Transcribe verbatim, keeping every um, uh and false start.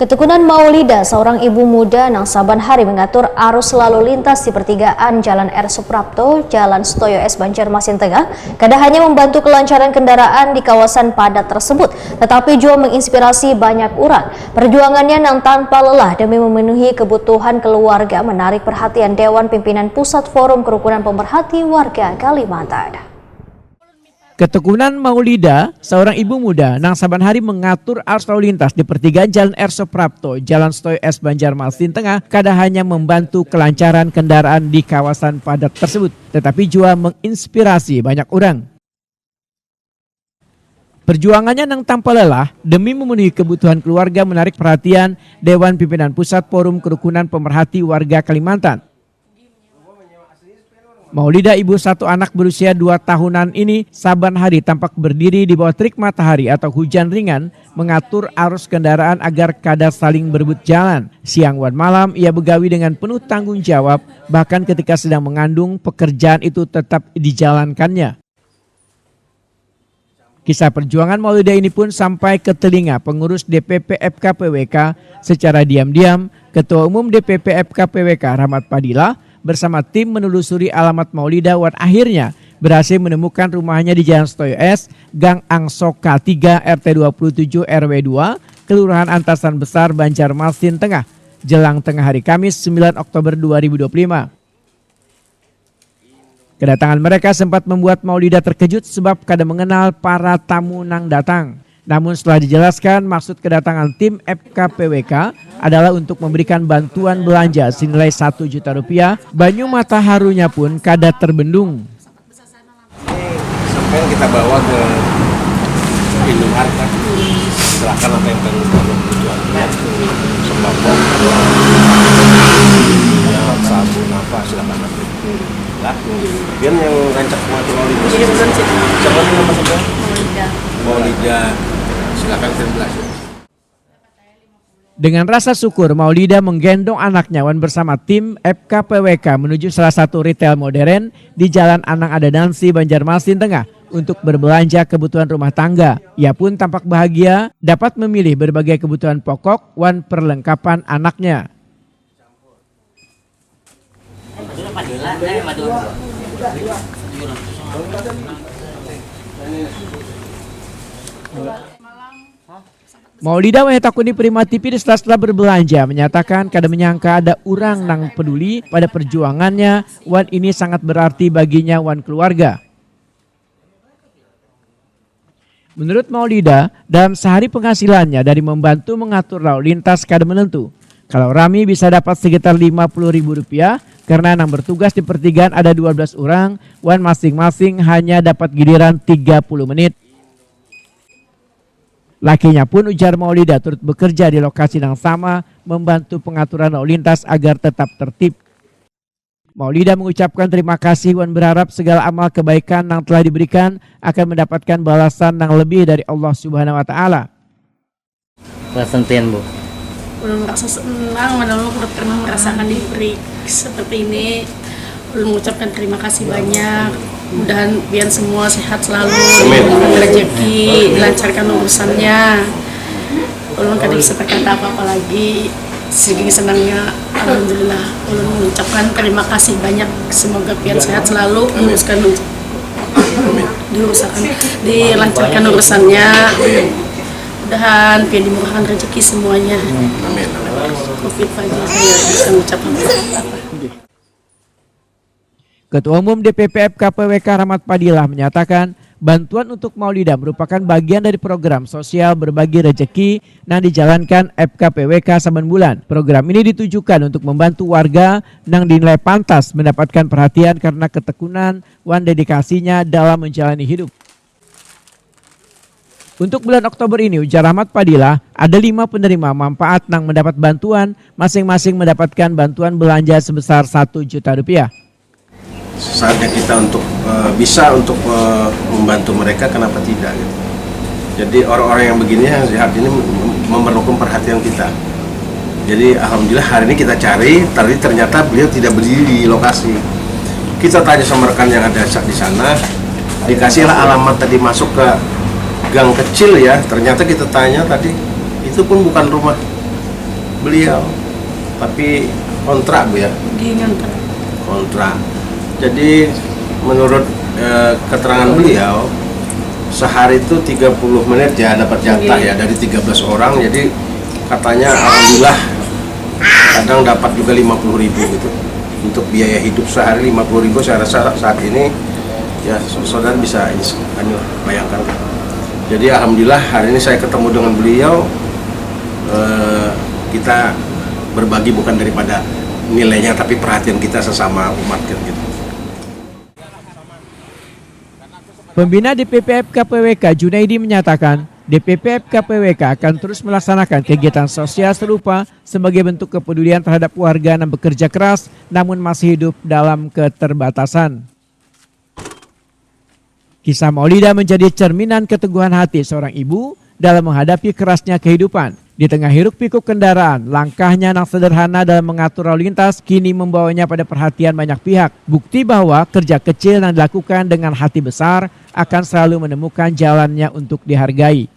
Ketekunan Maulida, seorang ibu muda nang saban hari mengatur arus lalu lintas di pertigaan Jalan R Suprapto, Jalan Stoyo S Banjarmasin Tengah, kada hanya membantu kelancaran kendaraan di kawasan padat tersebut, tetapi juga menginspirasi banyak orang. Perjuangannya nang tanpa lelah demi memenuhi kebutuhan keluarga menarik perhatian Dewan Pimpinan Pusat Forum Kerukunan Pemerhati Warga Kalimantan. Ketekunan Maulida, seorang ibu muda nang saban hari mengatur arus lalu lintas di pertigaan Jalan R Suprapto, Jalan Stoyo S Banjarmasin Tengah, kada hanya membantu kelancaran kendaraan di kawasan padat tersebut, tetapi juga menginspirasi banyak orang. Perjuangannya nang tanpa lelah demi memenuhi kebutuhan keluarga menarik perhatian Dewan Pimpinan Pusat Forum Kerukunan Pemerhati Warga Kalimantan. Maulida, ibu satu anak berusia dua tahunan ini, saban hari tampak berdiri di bawah terik matahari atau hujan ringan, mengatur arus kendaraan agar kada saling berebut jalan. Siang wan malam, ia begawi dengan penuh tanggung jawab, bahkan ketika sedang mengandung, pekerjaan itu tetap dijalankannya. Kisah perjuangan Maulida ini pun sampai ke telinga pengurus D P P F K P W K. Secara diam-diam, Ketua Umum D P P F K P W K, Rahmat Padilla, bersama tim menelusuri alamat Maulida wan akhirnya berhasil menemukan rumahnya di Jalan Stoyo S, Gang Angsoka tiga, R T dua puluh tujuh, R W dua, Kelurahan Antasan Besar, Banjarmasin Tengah, jelang tengah hari Kamis, sembilan Oktober dua ribu dua puluh lima. Kedatangan mereka sempat membuat Maulida terkejut sebab kada mengenal para tamu nang datang. Namun, setelah dijelaskan, maksud kedatangan tim F K P W K adalah untuk memberikan bantuan belanja senilai satu juta rupiah, banyu mata harunya pun kada terbendung. Sampai kita bawa ke Indomaret kan. Silakan apa yang perlu, kalau kebutuhan minyak, sembako, minyak, sabun apa, silakan ambil. Lah, pian yang rancak mengatur lalu lintas. Iya, bukan sih. Siapa nih nama siapa? Maulida. Maulida. Silakan pian belajar. Dengan rasa syukur, Maulida menggendong anaknya wan bersama tim F K P W K menuju salah satu retail modern di Jalan Anang Adanansi, Banjarmasin Tengah, untuk berbelanja kebutuhan rumah tangga. Ia pun tampak bahagia dapat memilih berbagai kebutuhan pokok wan perlengkapan anaknya. Maulida, wae takuni Prima T V di sela-sela berbelanja, menyatakan kada menyangka ada urang nang peduli pada perjuangannya wan ini sangat berarti baginya wan keluarga. Menurut Maulida, dalam sehari penghasilannya dari membantu mengatur lalu lintas kada menentu. Kalau rami bisa dapat sekitar lima puluh ribu rupiah, karena nang bertugas di pertigaan ada dua belas orang wan masing-masing hanya dapat giliran tiga puluh menit. Lakinya pun, ujar Maulida, turut bekerja di lokasi nang sama, membantu pengaturan lalu lintas agar tetap tertib. Maulida mengucapkan terima kasih wan berharap segala amal kebaikan nang telah diberikan akan mendapatkan balasan nang lebih dari Allah Subhanahu wa Ta'ala. Perasaan pian, Bu? Ulun merasa senang, padahal ulun kada pernah merasakan diberi seperti ini. Ulun mengucapkan terima kasih banyak. Mudahan pian semua sehat selalu, diberikan rezeki, dilancarkan urusannya. Ulun kada bisa berkata apa-apa lagi. Saking senangnya, alhamdulillah. Ulun mengucapkan terima kasih banyak. Semoga pian sehat selalu, meneruskan diurusakan, dilancarkan urusannya. Mudahan pian dimurahkan rezeki semuanya. Covid aja saya bisa mengucapkan apa-apa. Ketua Umum D P P F K P W K Rahmat Padillah menyatakan, bantuan untuk Maulida merupakan bagian dari program sosial berbagi rezeki nang dijalankan F K P W K saban bulan. Program ini ditujukan untuk membantu warga nang dinilai pantas mendapatkan perhatian karena ketekunan wan dedikasinya dalam menjalani hidup. Untuk bulan Oktober ini, ujar Rahmat Padillah, ada lima penerima manfaat nang mendapat bantuan, masing-masing mendapatkan bantuan belanja sebesar satu juta rupiah. Saatnya kita untuk uh, bisa untuk uh, membantu mereka, kenapa tidak gitu. Jadi orang-orang yang begini yang sehat ini memerlukan perhatian kita. Jadi alhamdulillah hari ini kita cari, tadi ternyata beliau tidak berdiri di lokasi. Kita tanya sama rekan yang ada di sana, dikasihlah alamat tadi masuk ke gang kecil ya, ternyata kita tanya tadi itu pun bukan rumah beliau, tapi kontra, Bu, ya? Di ngontra. Kontra. Jadi menurut eh, keterangan beliau, sehari itu tiga puluh menit ya dapat jatah, Iya. Ya, dari tiga belas orang. Jadi katanya alhamdulillah kadang dapat juga lima puluh ribu gitu untuk biaya hidup sehari. Lima puluh ribu saya rasa saat ini ya saudara bisa ins- anu, bayangkan. Jadi alhamdulillah hari ini saya ketemu dengan beliau, eh, kita berbagi bukan daripada nilainya tapi perhatian kita sesama umat kan gitu. Pembina D P P F K P W K Junaidi menyatakan, D P P F K P W K akan terus melaksanakan kegiatan sosial serupa sebagai bentuk kepedulian terhadap warga yang bekerja keras namun masih hidup dalam keterbatasan. Kisah Maulida menjadi cerminan keteguhan hati seorang ibu dalam menghadapi kerasnya kehidupan. Di tengah hiruk pikuk kendaraan, langkahnya yang sederhana dalam mengatur lalu lintas kini membawanya pada perhatian banyak pihak. Bukti bahwa kerja kecil yang dilakukan dengan hati besar akan selalu menemukan jalannya untuk dihargai.